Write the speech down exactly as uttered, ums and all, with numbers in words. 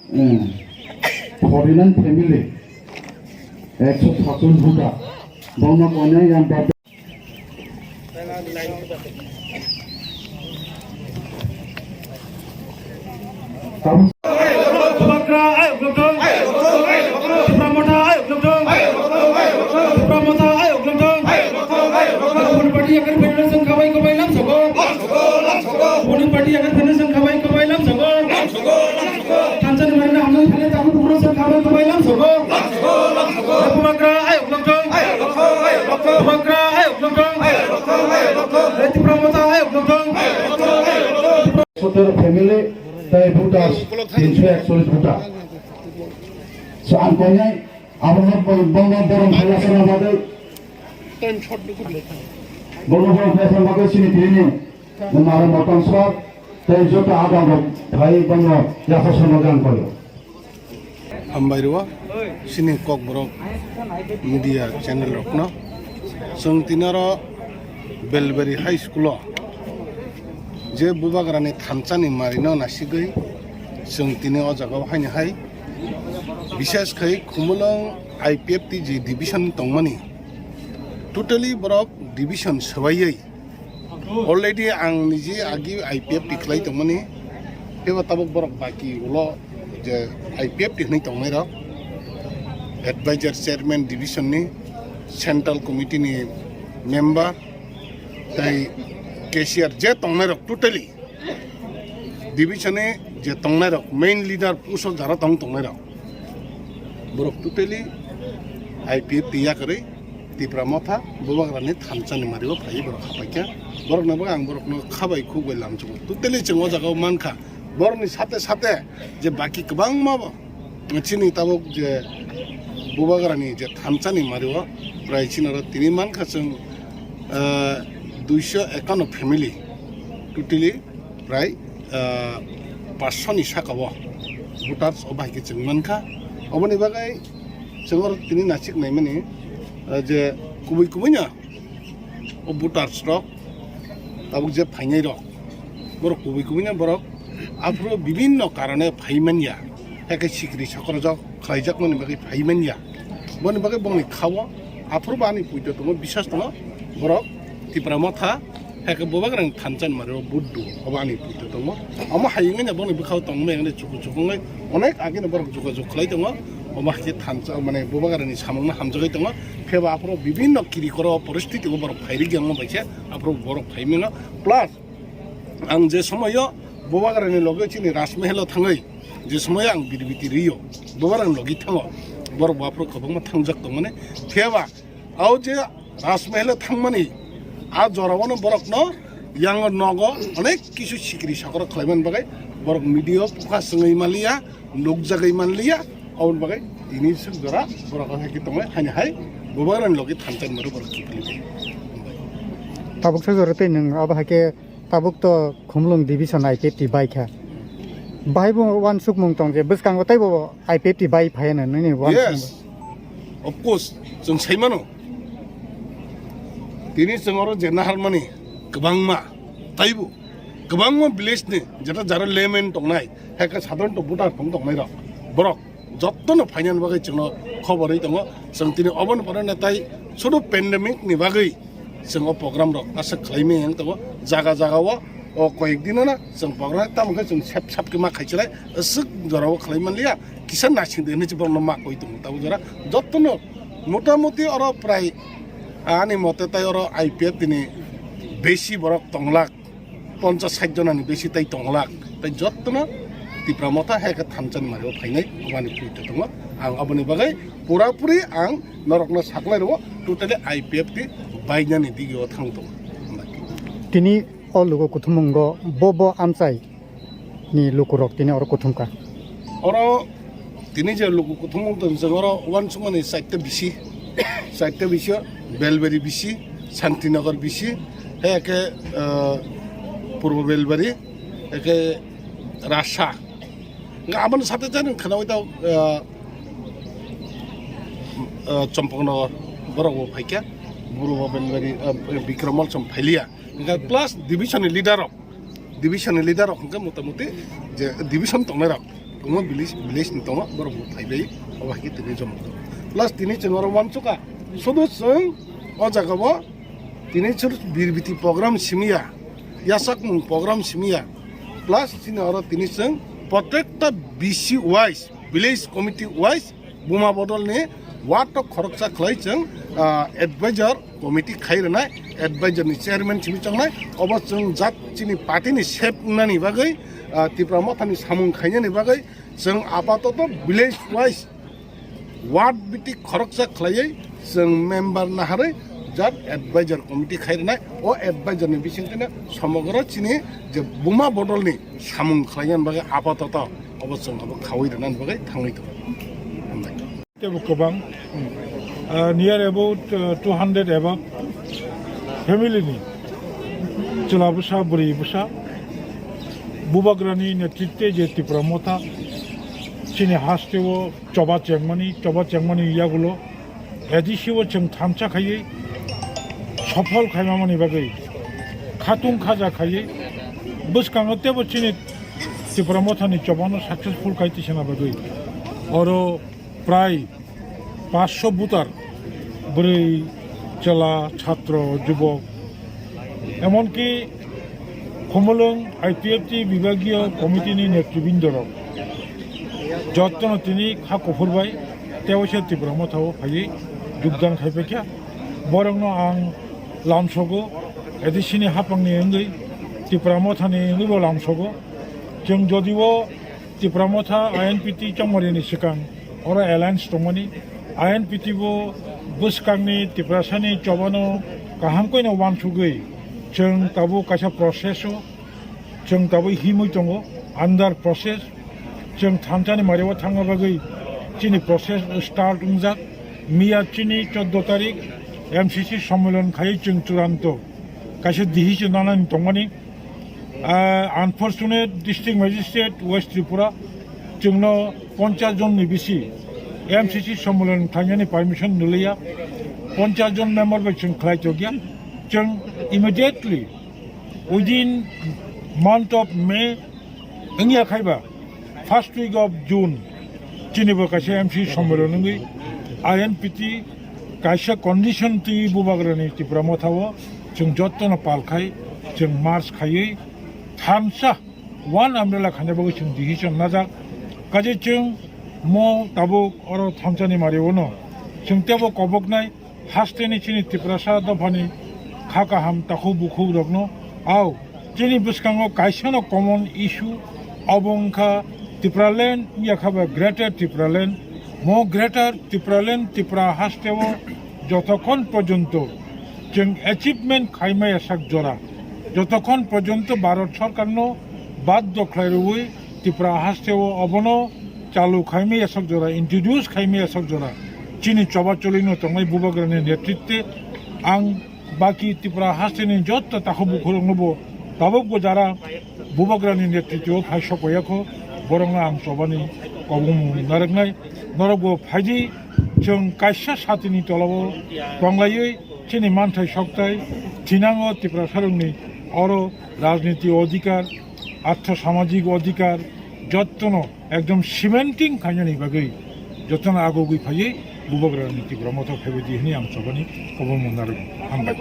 Hmm. Forty nine family, ekso satcholish bota. Bongno koinai yang Bubagra ayok lokthung. Tipra Motha ayok lokthung. Tipra Motha ayok lokthung. Boni party yakar federation khabai khabai lam sogo. Boni party yakar federation khabai khabai lam sogo. Thansa ni marina hamjak thani tabu bukro song khabai khabai lam sogo. Bubagra ayok lokthung. Bubagra ayok lokthung. Tipra Motha ayok lokthung. Sotero family, tai voters tinsho ekcholish voter. So, ang koinai, abono bo-, bono borong khalasana bagwi, bono borong khalasana bagwi sini tini, mara motan sor, tai joto adang rok phai bono yasa sono gang koyo. Hambai rwo, sini Kokborok media channel rokno. Chwng tini oro Belbari High School o je Bubagrani thansa ni mari no nasigwi chwng tini o jaga o haino hai, bishes khai Khumulwng I P F T je division tongmani, totally borok division swbaiwi. Already ang niji agi I P F T khlai tongmani, teibo tabuk borok baki ulo je I P F T hwnwi tongnai rok, advisor, chairman division ni, central committee ni member, tei cashier je tongnai rok totally division ni je tongnai rok, main leader puso jara tong tongnai rok, borok totally I P F T ya kwrwi Tipra Motha Bubagrani thansa ni mari o phaiwi borok hapaikha. Borok no ang borok no khabai khuk bai lamchugo. Totally chwng o jaga o mankha. Borok ni sate sate je baki kwbangma bo chini tabuk je Bubagrani je thansa ni mari o prai chini oro tini mankha chwng, ah, duiso ekano family totally prai, ah, paanch sho ni saka o voters o bahai khe chwng mankha. Oboni bagwi chwng oro tini nasik naimani, ah, je kubui kubui no o voters rok tabuk je phainai rok, borok kubui kubui no borok aphuru bibinno karone phai manya, hakhe sikri sokorjak khlaijakmani bagwi phai manya. Boni bagwi bongni khao aphuru bo ani puito tongo, bisas tongo, borok Tipra Motha, hakhe Bubagrani thansa ni mari o buddu, obo ani puito tongo. Omo hai wngwi no boni bwkhao tongmani wngwi chuku chuku wngwi onek agini borok jogajog khlai tongo. Omo hakhe thansa, mane, Bubagrani samungno hamjagwi tongo. Phiya ba aphuru bibinno kiri koro poristiti o borok phairikya wngma bai khe aphuru borok phai mano. Plus, ang je somoyo Bubagrani loge chini Rajmahal o thangwi, je somoyo ang birbiti rio, Bubagrani logi thango, borok bo aphuru kwbangma thangjak tongmani. Phiya ba, o je Rajmahal o thangmani, a jora o no borok no yang nogo onek kisu sikri sakoro khlaimani bagwi borok media o pukha swngwi manliya, nukjagwi manliya, oboni bagwi tini swk jora borok o hai khe tongo, haini hai Bubagrani logi thansa ni mari o borok kiphilwi. Tabuk swk jora tei nwng abo hai khe Tabuk to Khumulwng division I P F T bai kha. Bahai bo uansukmung tong je bwskango teibo I P F T bai phai hwnwi nini uansukmung. Yes. Of course, chwng sai mano. Tini chwng oro je naharmani kwbangma, taibo kwbangma village ni jeta jara layman tongnai, hai khe sadharanto voter tong tongnai rok, borok jottono phainani bagwi chwngno khobor ri tongo. Chwng tini oboni pore natai sudu pandemic ni bagwi chwng o program rok aswk khlai maya wng tongo. Jaga jaga o, o koyek dino na chwng program tamo khe chwng sep sap khe ma khai chwrai aswk jora o khlai man liya, kisa naising de hinwi borokno ma koi tongo. Tabuk jora jottono motamuti oro prai ani mote tai oro I P F T ni besi borok tong lak. Ponchas sait jonani besi tei tongolak, tei jottono Tipra Motha hai khe thansa ni mari o phainai, obani puito tongo. Ang aboni bagwi pura puri ang norokno saklai rwo, totally I P F T bainani digi o thang tongo. Tini o lugo kuthumung go bo bo amchai ni lukurok tini oro kuthum kha. Oro tini je luku kuthumung tong, chwng oro uansukmani chaita bisi, chaita bisi o Belbari bisi, Santinagar bisi, hai khe, ah, Purbo Belbari, hai khe Rasa. Hwnkhe aboni sate jani khwnaui tao, ah, ah, Champaknagar borok bo phaikha, Purbo Belbari, ah, Bikram Mall chwng phailiya. Hwnkhe plus division ni leader rok. Division ni leader rok hwnkhe motamuti je division tongnai rok Omo village, village ni tongo, borok bo phaibai, obo hai khe tini joma kho. Plus tini chwng oro uansukha, sudu chwng o jaga bo tini chwng birbiti program simiya, yasakmung program simiya. Plus chini oro tini chwng protekta B C wise, village committee wise, Buma Bodol ni ward o khoroksa khlai chwng, ah, advisor committee khai rwnai, advisor ni chairman simi chongnai, obo chwng jat chini party ni sep wngnani bagwi, ah, Tipra Motha ni samung khainani bagwi chwng apatoto village wise ward biti khoroksa khlaiwi chwng member naharwi jat advisor committee khai rwnai, o advisor ni bisingtwino somogro chini je Buma Bodol ni samung khlainani bagwi apatoto obo chwng abo khawi rwnani bagwi thangwi tongo. Hambai. Tebo kwbang, ah, near about, ah, two hundred above family ni chwla bwsa, bwrwi bwsa, Bubagrani netritwe je Tipra Motha chini hasteo choba chengmani, choba chengmani yagulo A D C o chwng thansa khaiwi sophol khaimamani bagwi, khatung khaja khaiwi, bwskango tebo chini Tipra Mothani chobano successful khai tisana bagwi oro prai paanch sho voter, bwrwi, chwla, chhatro, jubok, emonki Khumulwng I P F T bibagiyo committee ni netribindorok jottono tini kha kuphur bai tewaisa Tipra Mothao phaiwi jogdan khai paikha. Borokno ang lamsogo, A D C ni haphangni wngwi, Tipra Mothani wngwibo lamsogo. Chwng jodio Tipra Motha I N P T chongmari ni swkang oro alliance tongmani, I N P T bo bwskangni Tiprasani chobano kaham koino uansugwi chwng tabuk kaisa process o chwng tabuk himwi tongo, under process. Chwng thansani mario thangna bagwi chini process start wngjak. Miya chini chordo tarik M C C sommilon khaiwi chwng churanto kaisa decision nanani tongmani. Ah, unfortunate, District Magistrate West Tripura chwngno ponchas jon ni bisi M C C sommilon khlainani permission nulaiya, ponchas jon member bai chwng khlai tokya. Chwng immediately within month of May wngya khaiba first week of June chini bo kaisa M C sommilon wngwi I N P T kaisa condition twi Bubagrani Tipra Mothao chwng jottono pal khai chwng march khaiwi thansa one umbrella khaina bagwi chwng decision najak. Kaje chwng mo tabuk oro thansani mario no chwng tebo koboknai hasteni chini Tiprasa dophani kha kaham takhuk bukhuk rokno au chini bwskango kaisano common issue, obo wngkha Tipraland, wngya kha ba Greater Tipraland. Mo Greater Tipraland Tipra hasteo jotokhon porjonto chwng achievement khaimaya sak jora, jotokhon porjonto Bharat Sorkarno baddo khlai rwui Tipra hasteo obono chalu khaimaya sak jora, introduce khaimaya sak jora, chini choba cholino tongnai Bubagrani netritwe ang baki Tipra hasteni jotto takhuk bukhurokno bo tabukbo jara Bubagrani netritwo phai sokpaiya kho, borokno ang chobani kobongmung narwknai. Norokbo phaidi, chwng kaisa satini tolao tonglaiwi chini manthai sokthai thinango Tiprasarokni oro rajniti odhikar, artho samajik odhikar jottono ekdom cementing khainani bagwi jotono agogwi phaiwi Bubagrani Tipra Mothao phaibaidi hwnwi ang chobani kobongmung narwknai. Hambai.